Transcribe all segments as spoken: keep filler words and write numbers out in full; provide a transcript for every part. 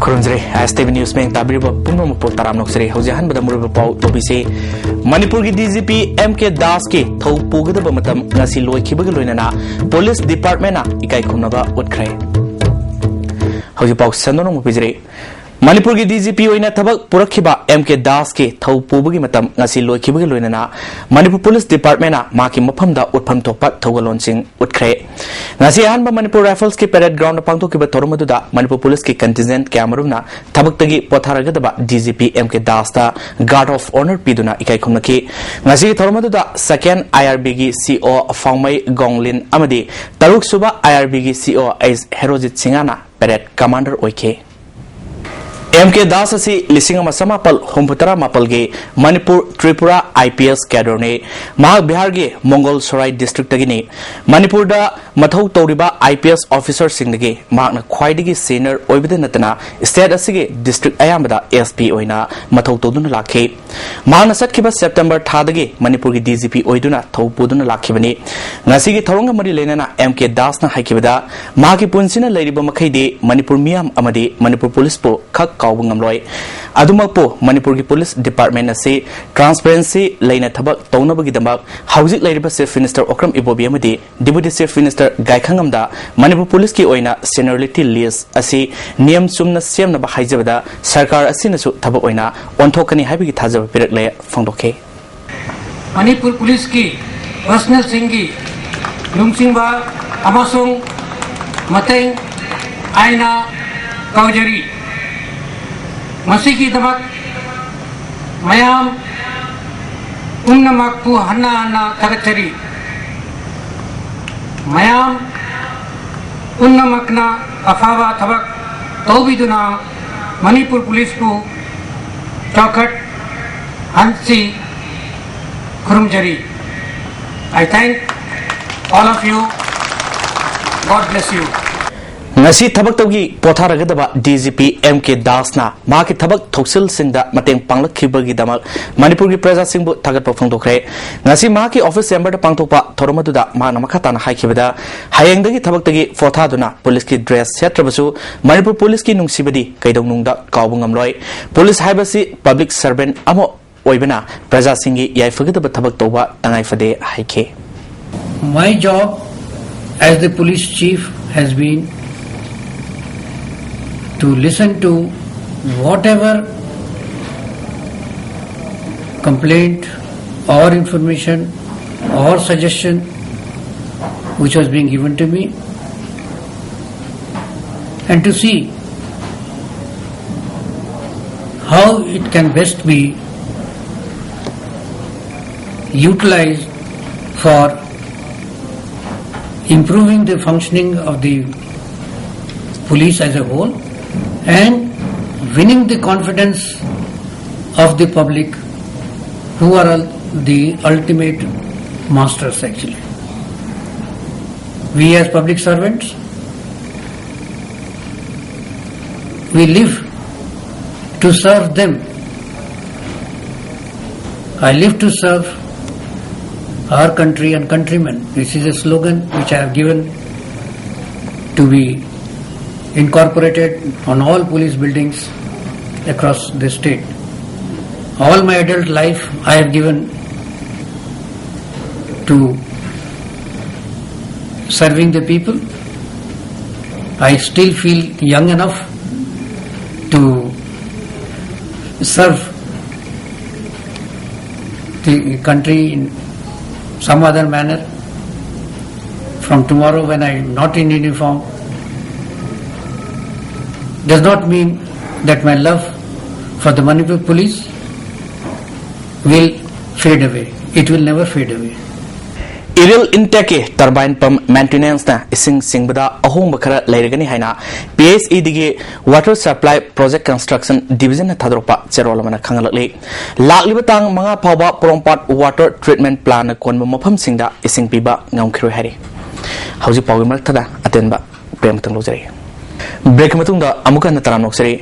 ꯈꯨꯔꯨꯝꯖꯔꯤ꯫ ꯑꯦꯁ T V news ꯃꯌꯦꯡ ꯇꯥꯕꯤꯔꯤꯕ ꯄꯨꯝꯅꯃꯛꯄꯨ ꯇꯔꯥꯝꯅ ꯑꯣꯛꯆꯔꯤ꯫ ꯍꯧꯖꯤꯛ ꯑꯍꯥꯟꯕꯗ ꯃꯔꯨꯑꯣꯏꯕ ꯄꯥꯎ ꯇꯧꯕꯤꯁꯤ꯫ ꯃꯅꯤꯄꯨꯔꯒꯤ ꯗꯤ ꯖꯤ ꯄꯤ ꯑꯦꯝ ꯀꯦ ꯗꯥꯁꯀꯤ ꯊꯧ ꯄꯨꯒꯗꯕ ꯃꯇꯝ ꯉꯁꯤ ꯂꯣꯏꯈꯤꯕꯒ ꯂꯣꯏꯅꯅ ꯄꯨꯂꯤꯁ ꯗꯤꯄꯥꯔꯠꯃꯦꯟꯅ ꯏꯀꯥꯏ ꯈꯨꯝꯅꯕ ꯎꯠꯈ꯭ꯔꯦ꯫ ꯍꯧꯖꯤꯛ ꯄꯥꯎ ꯁꯟꯗꯣꯛꯅ ꯑꯃꯨꯛ ꯄꯤꯖꯔꯤ꯫ ꯃꯅꯤꯄꯨꯔꯒꯤ ꯗꯤ ꯖꯤ ꯄꯤ ꯑꯣꯏꯅ ꯊꯕꯛ ꯄꯨꯔꯛꯈꯤꯕ ꯑꯦꯝ ꯀꯦ ꯗꯥꯁꯀꯤ ꯊꯧ ꯄꯨꯕꯒꯤ ꯃꯇꯝ ꯉꯁꯤ ꯂꯣꯏꯈꯤꯕꯒ ꯂꯣꯏꯅꯅ ꯃꯅꯤꯄꯨꯔ ꯄꯨꯂꯤꯁ ꯗꯤꯄꯥꯔꯠꯃꯦꯟꯅ ꯃꯍꯥꯛꯀꯤ ꯃꯐꯝꯗ ꯎꯠꯐꯝ ꯊꯣꯛꯄ ꯊꯧꯒꯜꯂꯣꯟꯁꯤꯡ ꯎꯠꯈ꯭ꯔꯦ꯫ ꯉꯁꯤ ꯑꯍꯥꯟꯕ ꯃꯅꯤꯄꯨꯔ ꯔꯥꯏꯐꯜꯁꯀꯤ ꯄꯦꯔꯦꯗ ꯒ꯭ꯔꯥꯎꯟꯗ ꯄꯥꯡꯊꯣꯛꯈꯤꯕ ꯊꯧꯔꯝ ꯑꯗꯨꯗ ꯃꯅꯤꯄꯨꯔ ꯄꯨꯂꯤꯁꯀꯤ ꯀꯟꯇꯤꯟꯖꯦꯟꯠ ꯀꯌꯥꯃꯔꯨꯝꯅ ꯊꯕꯛꯇꯒꯤ ꯄꯣꯊꯥꯔꯒꯗꯕ D G P M K ꯗꯥꯁꯇ ꯒꯥꯔꯗ ꯑꯣꯐ ꯑꯣꯅꯔ ꯄꯤꯗꯨꯅ ꯏꯀꯥꯏ ꯈꯨꯝꯅꯈꯤ꯫ ꯉꯁꯤꯒꯤ ꯊꯧꯔꯝ ꯑꯗꯨꯗ ꯁꯦꯀꯦꯟ ꯑꯥꯏ ꯑꯥꯔ ꯕꯤꯒꯤ ꯁꯤ ꯏ ꯑꯣ ꯐꯥꯎꯃꯩ ꯒꯣꯡꯂꯤꯟ ꯑꯃꯗꯤ ꯇꯔꯨꯛꯁꯨꯕ ꯑꯥꯏ ꯑꯥꯔ ꯕꯤꯒꯤ ꯁꯤ ꯏ ꯑꯣ ꯑꯩꯆ ꯍꯦꯔꯣꯖꯤꯠ ꯁꯤꯡꯍꯅ ꯄꯦꯔꯦꯗ ꯀꯃꯥꯟꯗꯔ ꯑꯣꯏꯈꯤ꯫ ꯑꯦꯝ ꯀꯦ ꯗꯥꯁ ꯑꯁꯤ ꯂꯤꯁꯤꯡ ꯑꯃ ꯆꯃꯥꯄꯜ ꯍꯨꯝꯐꯨꯇꯔꯥ ꯃꯥꯄꯜꯒꯤ Manipur Tripura I P S ꯀꯦꯗꯔꯅꯤ꯫ ꯃꯍꯥꯛ ꯕꯤꯍꯥꯔꯒꯤ ꯃꯣꯡꯒꯣꯜ ꯁꯣꯔꯥꯏ ꯗꯤꯁꯇ꯭ꯔꯤꯛꯇꯒꯤꯅꯤ꯫ ꯃꯅꯤꯄꯨꯔꯗ ꯃꯊꯧ ꯇꯧꯔꯤꯕ ꯑꯥꯏ ꯄꯤ ꯑꯦꯁ ꯑꯣꯐꯤꯁꯔꯁꯤꯡꯗꯒꯤ ꯃꯍꯥꯛꯅ ꯈ꯭ꯋꯥꯏꯗꯒꯤ ꯁꯦꯅꯤꯌꯔ ꯑꯣꯏꯕꯗ ꯅꯠꯇꯅ ꯁ꯭ꯇꯦꯠ ꯑꯁꯤꯒꯤ ꯗꯤꯁꯇ꯭ꯔꯤꯛ ꯑꯌꯥꯝꯕꯗ ꯑꯦꯁ ꯄꯤ ꯑꯣꯏꯅ ꯃꯊꯧ ꯇꯧꯗꯨꯅ ꯂꯥꯛꯈꯤ꯫ ꯃꯍꯥꯛꯅ ꯆꯠꯈꯤꯕ ꯁꯦꯞꯇꯦꯝꯕꯔ ꯊꯥꯗꯒꯤ ꯃꯅꯤꯄꯨꯔꯒꯤ ꯗꯤ ꯖꯤ ꯄꯤ ꯑꯣꯏꯗꯨꯅ ꯊꯧ ꯄꯨꯗꯨꯅ ꯂꯥꯛꯈꯤꯕꯅꯤ꯫ ꯉꯁꯤꯒꯤ ꯊꯧꯔꯝꯒ ꯃꯔꯤ ꯂꯩꯅꯅ ꯑꯦꯝ ꯀꯦ ꯗꯥꯁꯅ ꯍꯥꯏꯈꯤꯕꯗ, ꯃꯍꯥꯛꯀꯤ ꯄꯨꯟꯁꯤꯅ ꯂꯩꯔꯤꯕ ꯃꯈꯩꯗꯤ ꯃꯅꯤꯄꯨꯔ ꯃꯤꯌꯥꯝ ꯑꯃꯗꯤ ꯃꯅꯤꯄꯨꯔ ꯄꯨꯂꯤꯁꯄꯨ ꯈꯛ ꯀꯥꯎꯕ ꯉꯝꯂꯣꯏ꯫ ꯑꯗꯨꯃꯛꯄꯨ ꯃꯅꯤꯄꯨꯔꯒꯤ ꯄꯨꯂꯤꯁ ꯗꯤꯄꯥꯔꯠꯃꯦꯟ ꯑꯁꯤ ꯇ꯭ꯔꯥꯟꯁꯄꯦꯔꯦꯟꯁꯤ ꯂꯩꯅ ꯊꯕꯛ ꯇꯧꯅꯕꯒꯤꯗꯃꯛ ꯍꯧꯖꯤꯛ ꯂꯩꯔꯤꯕ ꯆꯤꯐ ꯃꯤꯅꯤꯁꯇꯔ ꯑꯣꯀ꯭ꯔꯝ ꯏꯕꯣꯕꯤ ꯑꯃꯗꯤ ꯗꯤꯄꯨꯇꯤ ꯆꯤꯐ ꯃꯤꯅꯤꯁꯇꯔ ꯒꯥꯏꯈꯪꯉꯝꯗ ꯃꯅꯤꯄꯨꯔ ꯄꯨꯂꯤꯁꯀꯤ ꯑꯣꯏꯅ ꯁꯦꯅꯤꯌꯣꯔꯤꯇꯤ ꯂꯤꯁ ꯑꯁꯤ ꯅꯤꯌꯝ ꯆꯨꯝꯅ ꯁꯦꯝꯅꯕ ꯍꯥꯏꯖꯕꯗ ꯁꯔꯀꯥꯔ ꯑꯁꯤꯅꯁꯨ ꯊꯕꯛ ꯑꯣꯏꯅ ꯑꯣꯟꯊꯣꯛꯀꯅꯤ ꯍꯥꯏꯕꯒꯤ ꯊꯥꯖꯕ ꯄꯤꯔꯛꯂꯦ ꯐꯣꯡꯗꯣꯛꯈꯤ꯫ ꯃꯅꯤꯄꯨꯔ ꯄꯨꯂꯤꯁꯀꯤ ꯄꯔꯁꯅꯦꯜꯁꯤꯡꯒꯤ ꯂꯨꯆꯤꯡꯕ ꯑꯃꯁꯨꯡ ꯃꯇꯦꯡ ꯑꯩꯅ ꯀꯧꯖꯔꯤ꯫ ꯃꯁꯤꯒꯤꯗꯃꯛ ꯃꯌꯥꯝ ꯄꯨꯝꯅꯃꯛꯄꯨ ꯍꯟꯅ ꯍꯟꯅ ꯊꯥꯒꯠꯆꯔꯤ꯫ ꯃꯌꯥꯝ ꯄꯨꯝꯅꯃꯛꯅ ꯑꯐꯕ ꯊꯕꯛ ꯇꯧꯕꯤꯗꯨꯅ ꯃꯅꯤꯄꯨꯔ ꯄꯨꯂꯤꯁꯄꯨ ꯆꯥꯎꯈꯠ ꯍꯟꯁꯤ ꯈꯨꯔꯨꯝꯖꯔꯤ꯫ I thank all of you. God bless you. ꯉꯁꯤ ꯊꯕꯛꯇꯒꯤ ꯄꯣꯊꯥꯔꯒꯗꯕ ꯗꯤ ꯖꯤ ꯄꯤ ꯑꯦꯝ ꯀꯦ ꯗꯥꯁꯅ ꯃꯍꯥꯛꯀꯤ ꯊꯕꯛ ꯊꯧꯁꯤꯜꯁꯤꯡꯗ ꯃꯇꯦꯡ ꯄꯥꯡꯂꯛꯈꯤꯕꯒꯤꯗꯃꯛ ꯃꯅꯤꯄꯨꯔꯒꯤ ꯄ꯭ꯔꯖꯥꯁꯤꯡꯕꯨ ꯊꯥꯒꯠꯄ ꯐꯣꯡꯗꯣꯛꯈ꯭ꯔꯦ꯫ ꯉꯁꯤ ꯃꯍꯥꯛꯀꯤ ꯑꯣꯐꯤꯁ ꯆꯦꯝꯕꯔꯗ ꯄꯥꯡꯊꯣꯛꯄ ꯊꯧꯔꯝ ꯑꯗꯨꯗ ꯃꯍꯥꯛꯅ ꯃꯈꯥ ꯇꯥꯅ ꯍꯥꯏꯈꯤꯕꯗ, ꯍꯌꯦꯡꯗꯒꯤ ꯊꯕꯛꯇꯒꯤ ꯄꯣꯊꯥꯗꯨꯅ ꯄꯨꯂꯤꯁꯀꯤ ꯗ꯭ꯔꯦꯁ ꯁꯦꯠꯇ꯭ꯔꯕꯁꯨ ꯃꯅꯤꯄꯨꯔ ꯄꯨꯂꯤꯁꯀꯤ ꯅꯨꯡꯁꯤꯕꯗꯤ ꯀꯩꯗꯧꯅꯨꯡꯗ ꯀꯥꯎꯕ ꯉꯝꯂꯣꯏ꯫ ꯄꯨꯂꯤꯁ ꯍꯥꯏꯕꯁꯤ ꯄꯕ꯭ꯂꯤꯛ ꯁꯔꯚꯦꯟꯠ ꯑꯃ ꯑꯣꯏꯕꯅ ꯄ꯭ꯔꯖꯥꯁꯤꯡꯒꯤ ꯌꯥꯏꯐꯒꯗꯕ ꯊꯕꯛ ꯇꯧꯕ ꯇꯉꯥꯏ ꯐꯗꯦ ꯍꯥꯏꯈꯤ꯫ My job as the police chief has been to listen to whatever complaint or information or suggestion which was being given to me, and to see how it can best be utilized for improving the functioning of the police as a whole and winning the confidence of the public, who are the ultimate masters actually. We as public servants, we live to serve them. I live to serve our country and countrymen. This is a slogan which I have given to be incorporated on all police buildings across the state. All my adult life I have given to serving the people. I still feel young enough to serve the country in some other manner. From tomorrow, when I am not in uniform, does not mean that my love for the Manipur police will fade away. It will never fade away. Iril Intekki turbine pump maintenance ꯅ ꯏꯁꯤꯡ ꯆꯤꯡꯕꯗ ꯑꯍꯣꯡꯕ ꯈꯔ ꯂꯩꯔꯒꯅꯤ ꯍꯥꯏꯅ P H E ꯗꯤꯒꯤ Water Supply Project Construction Division ꯅ ꯊꯥꯗꯣꯔꯛꯄ ꯆꯦꯔꯣꯜ ꯑꯃꯅ ꯈꯪꯍꯜꯂꯛꯂꯤ꯫ ꯂꯥꯛꯂꯤꯕ ꯇꯥꯡ ꯃꯉꯥ ꯐꯥꯎꯕ ꯄꯣꯔꯣꯝꯄꯥꯠ Water Treatment Plant ꯅ ꯀꯣꯟꯕ ꯃꯐꯝꯁꯤꯡꯗ ꯏꯁꯤꯡ ꯄꯤꯕ ꯉꯝꯈꯤꯔꯣꯏ ꯍꯥꯏꯔꯤ꯫ ꯍꯧꯖꯤꯛ ꯄꯥꯎꯒꯤ ꯃꯔꯛ ꯊꯠꯅ ꯑꯇꯦꯟꯕ ꯄ꯭ꯔꯦꯝ ꯑꯃꯇꯪ ꯂꯧꯖꯔꯛꯏ꯫ ꯕ꯭ꯔꯦꯛꯀꯤ ꯃꯇꯨꯡꯗ ꯑꯃꯨꯛ ꯍꯟꯅ ꯇꯔꯥꯝꯅ ꯑꯣꯛꯆꯔꯤ꯫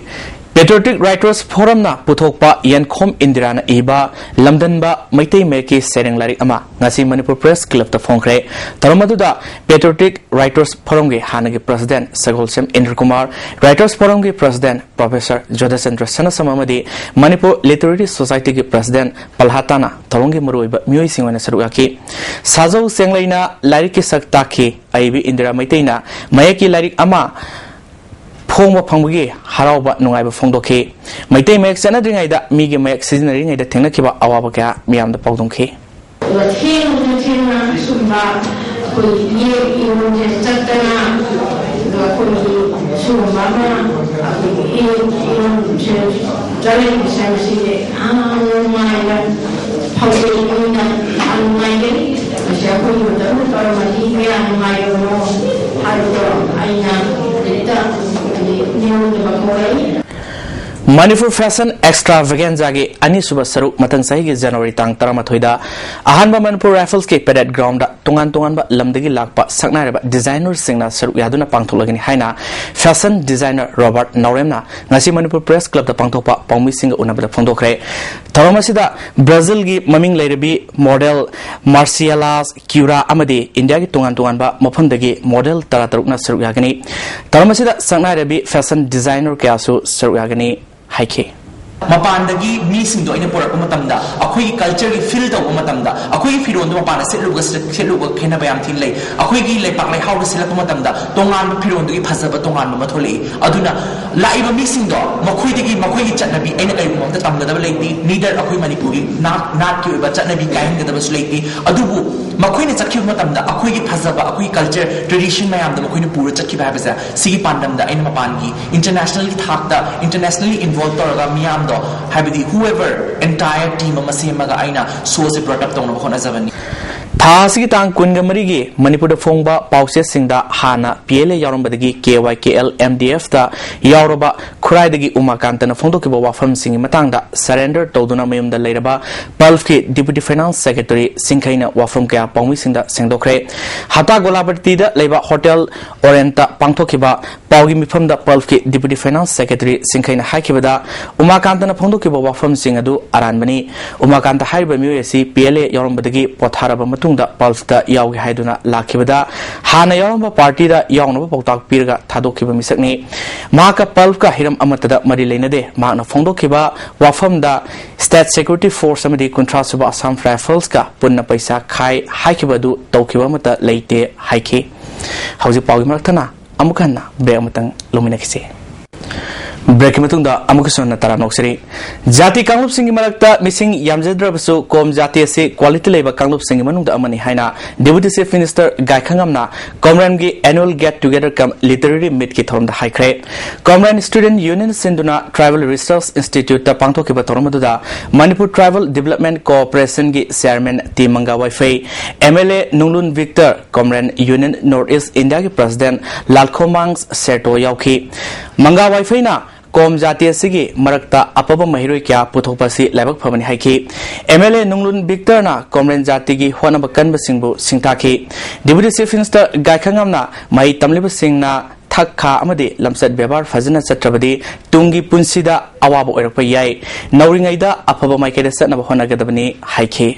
Patriotic Writers Forumꯅ ꯄꯨꯊꯣꯛꯄ ꯌꯦꯟꯈꯣꯝ ꯏꯟꯗꯤꯔꯥꯅ ꯏꯕ ꯂꯝꯗꯟꯕ ꯃꯩꯇꯩ ꯃꯌꯦꯛꯀꯤ ꯁꯩꯔꯦꯡ ꯂꯥꯏꯔꯤꯛ ꯑꯃ ꯉꯁꯤ ꯃꯅꯤꯄꯨꯔ ꯄ꯭ꯔꯦꯁ ꯀ꯭ꯂꯕꯇ ꯐꯣꯡꯈ꯭ꯔꯦ꯫ ꯊꯧꯔꯝ ꯑꯗꯨꯗ Patriotic Writers Forumꯒꯤ ꯍꯥꯟꯅꯒꯤ ꯄ꯭ꯔꯁꯤꯗꯦꯟ ꯁꯒꯣꯜꯁꯦꯝ ꯏꯟꯗ꯭ꯔꯀꯨꯃꯥꯔ, Writers Forumꯒꯤ ꯄ꯭ꯔꯁꯤꯗꯦꯟ ꯄ꯭ꯔꯣꯐꯦꯁꯔ ꯖꯣꯙꯆꯟꯗ꯭ꯔ ꯁꯅꯥꯁꯝ ꯑꯃꯗꯤ ꯃꯅꯤꯄꯨꯔ ꯂꯤꯇꯔꯦꯔꯤ ꯁꯣꯁꯥꯏꯇꯤꯒꯤ ꯄ꯭ꯔꯁꯤꯗꯦꯟ ꯄꯜꯍꯥꯇꯥꯅ ꯊꯧꯔꯝꯒꯤ ꯃꯔꯨꯑꯣꯏꯕ ꯃꯤꯑꯣꯏꯁꯤꯡ ꯑꯣꯏꯅ ꯁꯔꯨꯛ ꯌꯥꯈꯤ꯫ ꯁꯥꯖꯧ ꯆꯦꯡꯂꯩꯅ ꯂꯥꯏꯔꯤꯛꯀꯤ ꯁꯛ ꯇꯥꯛꯈꯤ꯫ ꯑꯏꯕꯤ ꯏꯟꯗꯤꯔꯥ ꯃꯩꯇꯩꯅ ꯃꯌꯦꯛꯀꯤ ꯂꯥꯏꯔꯤꯛ ꯑꯃ ꯐꯣꯡꯕ ꯐꯪꯕꯒꯤ ꯍꯔꯥꯎꯕ ꯅꯨꯡꯉꯥꯏꯕ ꯐꯣꯡꯗꯣꯛꯈꯤ꯫ ꯃꯩꯇꯩ ꯃꯌꯦꯛ ꯆꯠꯅꯗ꯭ꯔꯤꯉꯩꯗ ꯃꯤꯒꯤ ꯃꯌꯦꯛ ꯁꯤꯖꯤꯟꯅꯔꯤꯉꯩꯗ ꯊꯦꯡꯅꯈꯤꯕ ꯑꯋꯥꯕ ꯀꯌꯥ ꯃꯤꯌꯥꯝꯗ ꯄꯥꯎꯗꯝꯈꯤ꯫ ꯊꯦꯡꯅ ꯊꯦꯡꯅ ꯁꯨꯝꯕ ꯑꯩꯈꯣꯏ ꯌꯦꯛ ꯏꯔꯣꯟꯁꯦ ꯆꯠꯇꯅ, ꯑꯗꯨꯒ ꯑꯩꯈꯣꯏꯒꯤ ꯁꯤꯒꯨꯝꯕ ꯑꯃ ꯑꯩꯈꯣꯏꯒꯤ ꯌꯦꯛ ꯏꯔꯣꯟꯁꯦ ꯆꯠꯂꯛꯏꯕꯁꯦ ꯃꯁꯤꯁꯦ ꯌꯥꯝꯅ ꯅꯨꯡꯉꯥꯏꯅ ꯐꯥꯎꯖꯩ, ꯑꯩꯅ ꯌꯥꯝ ꯅꯨꯡꯉꯥꯏꯖꯩ꯫ ꯃꯁꯤ ꯑꯩꯈꯣꯏꯒꯤ ꯃꯇꯝꯗ ꯇꯧꯔꯝꯃꯗꯤ ꯀꯌꯥ ꯅꯨꯡꯉꯥꯏꯔꯕꯅꯣ ꯍꯥꯏꯕꯗꯣ ꯑꯩꯅ ꯍꯦꯛꯇ ꯍꯥꯏꯗꯤ ꯅꯤꯡꯉꯣꯟꯗꯕ ꯐꯥꯎꯔꯛꯏ꯫ ꯃꯅꯤꯄꯨꯔ ꯐꯦꯁꯟ ꯑꯦꯛꯁꯇ꯭ꯔꯥ ꯚꯦꯒꯦꯟꯖꯥꯒꯤ ꯑꯅꯤꯁꯨꯕ ꯁꯔꯨꯛ ꯃꯊꯪ ꯆꯍꯤꯒꯤ ꯖꯅꯋꯥꯔꯤ ꯇꯥꯡ ꯇꯔꯥꯃꯥꯊꯣꯏꯗ ꯑꯍꯥꯟꯕ ꯃꯅꯤꯄꯨꯔ ꯔꯥꯏꯐꯜꯁꯀꯤ ꯄꯦꯔꯦꯗ ꯒ꯭ꯔꯥꯎꯟꯗ ꯇꯣꯉꯥꯟ ꯇꯣꯉꯥꯟꯕ ꯂꯝꯗꯒꯤ ꯂꯥꯛꯄ ꯁꯛꯅꯥꯏꯔꯕ ꯗꯤꯖꯥꯏꯅꯔꯁꯤꯡꯅ ꯁꯔꯨꯛ ꯌꯥꯗꯨꯅ ꯄꯥꯡꯊꯣꯛꯂꯒꯅꯤ ꯍꯥꯏꯅ ꯐꯦꯁꯟ ꯗꯤꯖꯥꯏꯅꯔ ꯔꯣꯕꯥꯔꯠ ꯅꯥꯎꯔꯦꯝꯅ ꯉꯁꯤ ꯃꯅꯤꯄꯨꯔ ꯄ꯭ꯔꯦꯁ ꯀ꯭ꯂꯕꯇ ꯄꯥꯡꯊꯣꯛꯄ ꯄꯥꯎꯃꯤꯁꯤꯡꯒ ꯎꯅꯕꯗ ꯐꯣꯡꯗꯣꯛꯈ꯭ꯔꯦ꯫ ꯊꯧꯔꯝ ꯑꯁꯤꯗ ꯕ꯭ꯔꯥꯖꯤꯜꯒꯤ ꯃꯃꯤꯡ ꯂꯩꯔꯕꯤ ꯃꯣꯗꯦꯜ ꯃꯥꯔꯁꯤꯌꯥꯂꯥꯁ ꯀ꯭ꯌꯨꯔꯥ ꯑꯃꯗꯤ ꯏꯟꯗꯤꯌꯥꯒꯤ ꯇꯣꯉꯥꯟ ꯇꯣꯉꯥꯟꯕ ꯃꯐꯝꯗꯒꯤ ꯃꯣꯗꯦꯜ ꯇꯔꯥ ꯇꯔꯨꯛꯅ ꯁꯔꯨꯛ ꯌꯥꯒꯅꯤ꯫ ꯊꯧꯔꯝ ꯑꯁꯤꯗ ꯁꯛꯅꯥꯏꯔꯕꯤ ꯐꯦꯁꯟ ꯗꯤꯖꯥꯏꯅꯔ ꯀꯌꯥꯁꯨ ꯁꯔꯨꯛ ꯌꯥꯒꯅꯤ ꯍꯥꯏꯈꯤ꯫ ꯃꯄꯥꯟꯗꯒꯤ ꯃꯤꯁꯤꯡꯗꯣ ꯑꯩꯅ ꯄꯨꯔꯛꯄ ꯃꯇꯝꯗ, ꯑꯩꯈꯣꯏꯒꯤ ꯀꯜꯆꯔꯒꯤ ꯐꯤꯜ ꯇꯧꯕ ꯃꯇꯝꯗ, ꯑꯩꯈꯣꯏꯒꯤ ꯐꯤꯔꯣꯟꯗꯣ ꯃꯄꯥꯟꯗ ꯁꯦꯠꯂꯨꯕꯒ ꯁꯦꯠ-, ꯁꯦꯠꯂꯨꯕꯒ ꯈꯦꯠꯅꯕ ꯌꯥꯝ ꯊꯤꯅ ꯂꯩ꯫ ꯑꯩꯈꯣꯏꯒꯤ ꯂꯩꯄꯥꯛ ꯂꯩꯍꯥꯎꯗ ꯁꯦꯠꯂꯛꯄ ꯃꯇꯝꯗ ꯇꯣꯉꯥꯟꯕ ꯐꯤꯔꯣꯟꯗꯨꯒꯤ ꯐꯖꯕ ꯇꯣꯉꯥꯟꯕ ꯑꯃ ꯊꯣꯛꯂꯛꯏ꯫ ꯑꯗꯨꯅ ꯂꯥꯛꯏꯕ ꯃꯤꯁꯤꯡꯗꯣ ꯃꯈꯣꯏꯗꯒꯤ, ꯃꯈꯣꯏꯒꯤ ꯆꯠꯅꯕꯤ ꯑꯩꯅ ꯀꯔꯤꯒꯨꯝꯕ ꯑꯝꯇ ꯇꯝꯒꯗꯕ ꯂꯩꯇꯦ, ꯅꯤꯗꯔ ꯑꯩꯈꯣꯏ ꯃꯅꯤꯄꯨꯔꯒꯤ ꯅꯥꯠ, ꯅꯥꯠꯀꯤ ꯑꯣꯏꯕ ꯆꯠꯅꯕꯤ ꯀꯥꯏꯍꯟꯒꯗꯕꯁꯨ ꯂꯩꯇꯦ꯫ ꯑꯗꯨꯕꯨ ꯃꯈꯣꯏꯅ ꯆꯠꯈꯤꯕ ꯃꯇꯝꯗ ꯑꯩꯈꯣꯏꯒꯤ ꯐꯖꯕ, ꯑꯩꯈꯣꯏꯒꯤ ꯀꯜꯆꯔ, ꯇ꯭ꯔꯦꯗꯤꯁꯟ ꯃꯌꯥꯝꯗꯣ ꯃꯈꯣꯏꯅ ꯄꯨꯔ ꯆꯠꯈꯤꯕ ꯍꯥꯏꯕꯁꯦ, ꯁꯤꯒꯤ ꯄꯥꯟꯗꯝꯗ ꯑꯩꯅ ꯃꯄꯥꯟꯒꯤ ꯏꯟꯇꯔꯅꯦꯁꯅꯦꯜꯒꯤ ꯊꯥꯛꯇ, ꯏꯟꯇꯔꯅꯦꯁꯅꯦꯜꯂꯤ ꯏꯟꯚꯣꯜꯕ ꯇꯧꯔꯒ ꯃꯤꯌꯥꯝꯗꯣ, ꯍꯥꯏꯕꯗꯤ whoever, entire team ꯑꯃ ꯁꯦꯝꯃꯒ ꯑꯩꯅ ꯁꯣꯁꯦ ꯕ꯭ꯔꯣꯠ ꯑꯞ ꯇꯧꯅꯕ ꯍꯣꯠꯅꯖꯕꯅꯤ꯫ ꯊꯥ ꯑꯁꯤꯒꯤ ꯇꯥꯡ ꯀꯨꯟꯒ ꯃꯔꯤꯒꯤ ꯃꯅꯤꯄꯨꯔꯗ ꯐꯣꯡꯕ ꯄꯥꯎꯆꯦꯁꯤꯡꯗ ꯍꯥꯟꯅ P L A ꯌꯥꯎꯔꯝꯕꯗꯒꯤ K Y K L M D F ꯇ ꯌꯥꯎꯔꯕ ꯈꯨꯔꯥꯏꯗꯒꯤ ꯎꯃꯥꯀꯥꯟꯇꯅ ꯐꯣꯡꯗꯣꯛꯈꯤꯕ ꯋꯥꯐꯝꯁꯤꯡꯒꯤ ꯃꯇꯥꯡꯗ surrender ꯇꯧꯗꯨꯅ ꯃꯌꯨꯝꯗ ꯂꯩꯔꯕ ꯄꯜꯐꯀꯤ Deputy Finance Secretary ꯁꯤꯡꯈꯩꯅ ꯋꯥꯐꯝ ꯀꯌꯥ ꯄꯥꯎꯃꯤꯁꯤꯡꯗ ꯁꯦꯡꯗꯣꯛꯈ꯭ꯔꯦ꯫ ꯍꯇꯥ ꯒꯣꯂꯥꯕꯇꯤꯗ ꯂꯩꯕ ꯍꯣꯇꯦꯜ ꯑꯣꯔꯦꯟꯇ ꯄꯥꯡꯊꯣꯛꯈꯤꯕ ꯄꯥꯎꯒꯤ ꯃꯤꯐꯝꯗ ꯄꯜꯐꯀꯤ Deputy Finance Secretary ꯁꯤꯡꯈꯩꯅ ꯍꯥꯏꯈꯤꯕꯗ, ꯎꯃꯥꯀꯥꯟꯇꯅ ꯐꯣꯡꯗꯣꯛꯈꯤꯕ ꯋꯥꯐꯝꯁꯤꯡ ꯑꯗꯨ ꯑꯔꯥꯟꯕꯅꯤ꯫ ꯎꯃꯥꯀꯥꯟꯇ ꯍꯥꯏꯔꯤꯕ ꯃꯤꯑꯣꯏ ꯑꯁꯤ P L A ꯌꯥꯎꯔꯝꯕꯗꯒꯤ ꯄꯣꯊꯥꯔꯕ ꯃꯇꯨꯡꯗ ꯄꯜꯐꯇ ꯌꯥꯎꯒꯦ ꯍꯥꯏꯗꯨꯅ ꯂꯥꯛꯈꯤꯕꯗ, ꯍꯥꯟꯅ ꯌꯥꯎꯔꯝꯕ ꯄꯥꯔꯇꯤꯗ ꯌꯥꯎꯅꯕ ꯄꯥꯎꯇꯥꯛ ꯄꯤꯔꯒ ꯊꯥꯗꯣꯛꯈꯤꯕ ꯃꯤꯁꯛꯅꯤ꯫ ꯃꯍꯥꯛꯀ ꯄꯜꯐꯀ ꯍꯤꯔꯝ ꯑꯃꯠꯇꯗ ꯃꯔꯤ ꯂꯩꯅꯗꯦ꯫ ꯃꯍꯥꯛꯅ ꯐꯣꯡꯗꯣꯛꯈꯤꯕ ꯋꯥꯐꯝꯗ State Security Force ꯑꯃꯗꯤ ꯀꯨꯟꯊ꯭ꯔꯥ ꯁꯨꯕ Assam Riflesꯀ ꯄꯨꯟꯅ ꯄꯩꯁꯥ ꯈꯥꯏ ꯍꯥꯏꯈꯤꯕ ꯑꯗꯨ ꯇꯧꯈꯤꯕ ꯑꯃꯠꯇ ꯂꯩꯇꯦ ꯍꯥꯏꯈꯤ꯫ ꯍꯧꯖꯤꯛ ꯄꯥꯎꯒꯤ ꯃꯔꯛ ꯊꯠꯅ ꯑꯃꯨꯛ ꯍꯟꯅ break ꯑꯃꯇꯪ ꯂꯧꯃꯤꯟꯅꯈꯤꯁꯤ꯫ Breakꯀꯤ ꯃꯇꯨꯡꯗ ꯑꯃꯨꯛꯀꯁꯨ ꯍꯟꯅ ꯇꯔꯥꯝꯅ ꯑꯣꯛꯆꯔꯤ꯫ ꯖꯥꯇꯤ ꯀꯥꯡꯂꯨꯞꯁꯤꯡꯒꯤ ꯃꯔꯛꯇ ꯃꯤꯁꯤꯡ ꯌꯥꯝꯖꯗ꯭ꯔꯕꯁꯨ ꯀꯣꯝ ꯖꯥꯇꯤ ꯑꯁꯤ quality ꯂꯩꯕ ꯀꯥꯡꯂꯨꯞꯁꯤꯡꯒꯤ ꯃꯅꯨꯡꯗ ꯑꯃꯅꯤ ꯍꯥꯏꯅ Deputy Chief Minister ꯒꯥꯏꯈꯉꯝꯅ ꯀꯣꯝꯔꯦꯟꯒꯤ annual get together cum literary meetꯀꯤ ꯊꯧꯔꯝꯗ ꯍꯥꯏꯈ꯭ꯔꯦ꯫ ꯀꯣꯝꯔꯦꯟ Student Union ꯁꯤꯟꯗꯨꯅ Tribal Research Instituteꯇ ꯄꯥꯡꯊꯣꯛꯈꯤꯕ ꯊꯧꯔꯝ ꯑꯗꯨꯗ Manipur Tribal Development Corporationꯒꯤ Chairman T Manga Vaiphei, M L A Nunglun Victor, Komren Union North East Indiaꯒꯤ President ꯂꯥꯜꯈꯣꯃꯥꯡ ꯁꯦꯔꯇꯣ ꯌꯥꯎꯈꯤ꯫ ꯃꯪꯒꯥ ꯋꯥꯏꯐꯩꯅ ꯀꯣꯝ ꯖꯥꯇꯤ ꯑꯁꯤꯒꯤ ꯃꯔꯛꯇ ꯑꯐꯕ ꯃꯍꯩꯔꯣꯏ ꯀꯌꯥ ꯄꯨꯊꯣꯛꯄ ꯑꯁꯤ ꯂꯥꯏꯕꯛ ꯐꯕꯅꯤ ꯍꯥꯏꯈꯤ꯫ M L A ꯅꯨꯡꯂꯨꯟ ꯚꯤꯛꯇꯔꯅ ꯀꯣꯝꯔꯦꯟ ꯖꯥꯇꯤꯒꯤ ꯍꯣꯠꯅꯕ ꯀꯟꯕꯁꯤꯡꯕꯨ ꯁꯤꯡꯊꯥꯈꯤ꯫ Deputy Chief Minister ꯒꯥꯏꯈꯉꯝꯅ ꯃꯍꯩ ꯇꯝꯂꯤꯕꯁꯤꯡꯅ ꯊꯛ ꯈꯥ ꯑꯃꯗꯤ ꯂꯝꯆꯠ ꯕꯦꯕꯥꯔ ꯐꯖꯅ ꯆꯠꯇ꯭ꯔꯕꯗꯤ ꯇꯨꯡꯒꯤ ꯄꯨꯟꯁꯤꯗ ꯑꯋꯥꯕ ꯑꯣꯏꯔꯛꯄ ꯌꯥꯏ꯫ ꯅꯧꯔꯤꯉꯩꯗ ꯑꯐꯕ ꯃꯥꯏꯀꯩꯗ ꯆꯠꯅꯕ ꯍꯣꯠꯅꯒꯗꯕꯅꯤ ꯍꯥꯏꯈꯤ꯫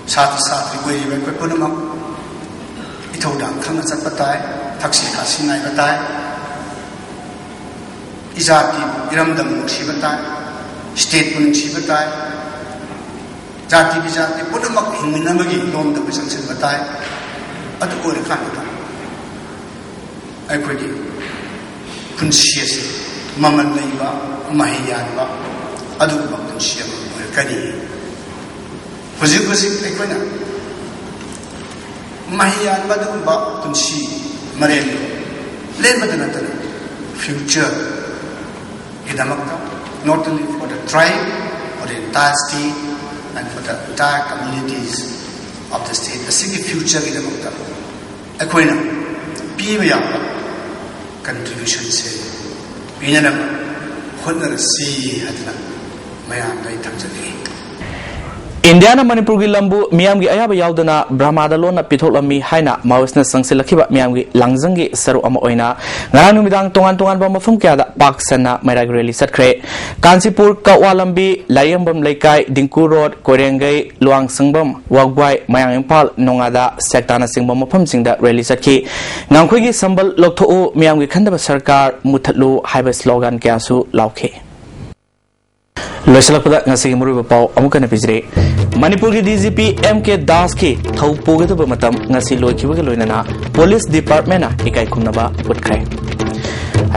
ꯁꯥꯇ꯭ꯔ ꯁꯥꯇ꯭ꯔꯤ ꯑꯣꯏꯔꯤꯕ ꯑꯩꯈꯣꯏ ꯄꯨꯝꯅꯃꯛ ꯏꯊꯧꯗꯥꯡ ꯈꯪꯅ ꯆꯠꯄ ꯇꯥꯏ, ꯊꯛꯁꯤ ꯈꯥꯁꯤ ꯅꯥꯏꯕ ꯇꯥꯏ, ꯏꯖꯥꯇꯤꯕꯨ ꯏꯔꯝꯗꯝ ꯅꯨꯡꯁꯤꯕ ꯇꯥꯏ, stateꯄꯨ ꯅꯨꯡꯁꯤꯕ ꯇꯥꯏ, ꯖꯥꯇꯤ ꯕꯤꯖꯥꯇꯤ ꯄꯨꯝꯅꯃꯛ ꯍꯤꯡꯃꯤꯟꯅꯕꯒꯤ ꯂꯣꯝꯗ ꯑꯩꯈꯣꯏ ꯆꯪꯁꯤꯟꯕ ꯇꯥꯏ꯫ ꯑꯗꯨ ꯑꯣꯏꯔꯀꯥꯟꯗ ꯑꯩꯈꯣꯏꯒꯤ ꯄꯨꯟꯁꯤ ꯑꯁꯤ ꯃꯃꯜ ꯂꯩꯕ, ꯃꯍꯩ ꯌꯥꯟꯕ ꯑꯗꯨꯒꯨꯝꯕ ꯄꯨꯟꯁꯤ ꯑꯃ ꯑꯣꯏꯔꯛꯀꯅꯤ꯫ ꯍꯧꯖꯤꯛ ꯍꯧꯖꯤꯛ ꯑꯩꯈꯣꯏꯅ ꯃꯍꯩ ꯌꯥꯟꯕ ꯑꯗꯨꯒꯨꯝꯕ ꯄꯨꯟꯁꯤ ꯃꯔꯦꯜ ꯂꯦꯟꯕꯗ ꯅꯠꯇꯅ futureꯒꯤꯗꯃꯛꯇ, not only for the tribe, for the entire state and for the entire communities, of the state ꯑꯁꯤꯒꯤ future ꯒꯤꯗꯃꯛꯇ ꯑꯩꯈꯣꯏꯅ ꯄꯤꯕ ꯌꯥꯕ contribution ꯁꯦ ꯄꯤꯅꯅꯕ ꯍꯣꯠꯅꯔꯁꯤ ꯍꯥꯏꯗꯅ ꯃꯌꯥꯝꯗ ꯑꯩ ꯊꯝꯖꯅꯤꯡꯏ꯫ ꯏꯟꯗꯤꯌꯥꯅ ꯃꯅꯤꯄꯨꯔꯒꯤ ꯂꯝꯕꯨ ꯃꯤꯌꯥꯝꯒꯤ ꯑꯌꯥꯕ ꯌꯥꯎꯗꯅ ꯕ꯭ꯔꯍꯃꯥꯗ ꯂꯣꯟꯅ ꯄꯤꯊꯣꯛꯂꯝꯃꯤ ꯍꯥꯏꯅ ꯃꯥꯑꯣꯏꯁꯅ ꯆꯪꯁꯤꯜꯂꯛꯈꯤꯕ ꯃꯤꯌꯥꯝꯒꯤ ꯂꯥꯡꯖꯪꯒꯤ ꯁꯔꯨꯛ ꯑꯃ ꯑꯣꯏꯅ ꯉꯔꯥꯡ ꯅꯨꯃꯤꯗꯥꯡ ꯇꯣꯉꯥꯟ ꯇꯣꯉꯥꯟꯕ ꯃꯐꯝ ꯀꯌꯥꯗ ꯄꯥꯛ ꯁꯟꯅ ꯃꯩꯔꯥꯒꯤ rally ꯆꯠꯈ꯭ꯔꯦ꯫ ꯀꯥꯟꯆꯤꯄꯨꯔ, ꯀꯛꯋꯥ ꯂꯝꯕꯤ, ꯂꯥꯏꯔꯤꯌꯥꯝꯕꯝ ꯂꯩꯀꯥꯏ, ꯗꯤꯡꯀꯨ ꯔꯣꯗ, ꯀꯣꯏꯔꯦꯡꯒꯩ, ꯂꯨꯋꯥꯡꯁꯪꯕꯝ, ꯋꯥꯒ꯭ꯋꯥꯏ, ꯃꯌꯥꯡ ꯏꯝꯐꯥꯜ, ꯅꯣꯉꯥꯗ, ꯁꯦꯛꯇꯥꯅꯆꯤꯡꯕ ꯃꯐꯝꯁꯤꯡꯗ rally ꯆꯠꯈꯤ꯫ ꯉꯥꯡꯈꯣꯏꯒꯤ ꯁꯝꯕꯜ ꯂꯧꯊꯣꯛꯎ, ꯃꯤꯌꯥꯝꯒꯤ ꯈꯟꯗꯕ ꯁꯔꯀꯥꯔ ꯃꯨꯊꯠꯂꯨ ꯍꯥꯏꯕ slogan ꯀꯌꯥꯁꯨ ꯂꯥꯎꯈꯤ꯫ ꯂꯣꯏꯁꯤꯜꯂꯛꯄꯗ ꯉꯁꯤꯒꯤ ꯃꯔꯨꯑꯣꯏꯕ ꯄꯥꯎ ꯑꯃꯨꯛ ꯍꯟꯅ ꯄꯤꯖꯔꯤ꯫ ꯃꯅꯤꯄꯨꯔꯒꯤ D G P M K ꯗꯥꯁꯀꯤ ꯊꯧ ꯄꯨꯒꯗꯕ ꯃꯇꯝ ꯉꯁꯤ ꯂꯣꯏꯈꯤꯕꯒ ꯂꯣꯏꯅꯅ police department ꯅ ꯏꯀꯥꯏ ꯈꯨꯝꯅꯕ ꯎꯠꯈ꯭ꯔꯦ꯫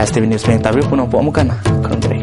S T V News ꯃꯤꯌꯦꯡ ꯇꯥꯕꯤꯔꯤꯕ ꯄꯨꯝꯅꯃꯛꯄꯨ ꯑꯃꯨꯛ ꯍꯟꯅ ꯈꯨꯔꯨꯝꯖꯔꯤ꯫